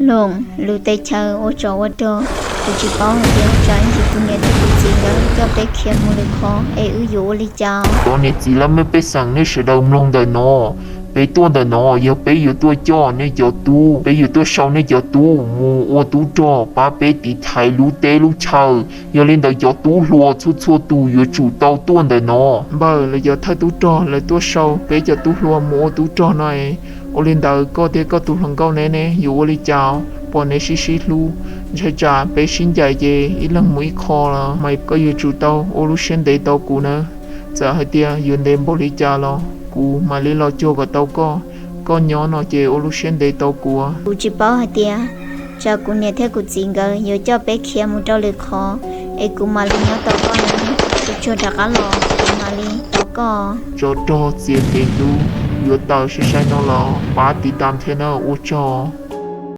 Loos, lub teb chaws ua tsov ua rog, kuv tsis paub hais tias tsam ib ntsis kuv niam thiab kuv txiv nkawd coj peb khiav mus lwm qhov es wb yuav ua li cas. Cov niam txiv laj mej pej xeem, nej sawv daws mloog ntawm no. Peb tuaj ntawm no yog peb yuav tuaj coj nej cov tub, peb yuav tuaj sau nej cov tub mus ua tub rog pab peb tiv thaiv lub teb lub chaw. Yog li ntawd cov tub hluas txhua txhua tus yuav tsum tau tuaj ntawm no. Npawg, lawv cov thawj tub rog lawv tuaj sau peb cov tub hluas mus ua tub rog no es, ua li ntawd koj thiab koj tus hluas nkauj neb ne yuav ua li cas? Pom neb sib sib hlub, ntshai tsam peb sib ncaim ces ib leeg mus ib qho los mas koj yuav tsum tau ua lub siab ntev tos kuv nawb. Txawm hais tias yuav ntev npaum li cas los kuv mam li los cuag kom tau koj. Koj nyob no ces ua lub siab ntev tos kuv. Kuv tsis paub hais tias tsam kuv niam thiab kuv txiv nkawd yuav coj peb khiav mus rau lwm qhov es kuv mam li nyob tos koj nawb. Kuv tsuag rov qab los kuv mam li tos koj. Tsov rog txias ntev ntub, yuav tawm sai sai no los pab tiv tas thiab nawb, ua tsaug.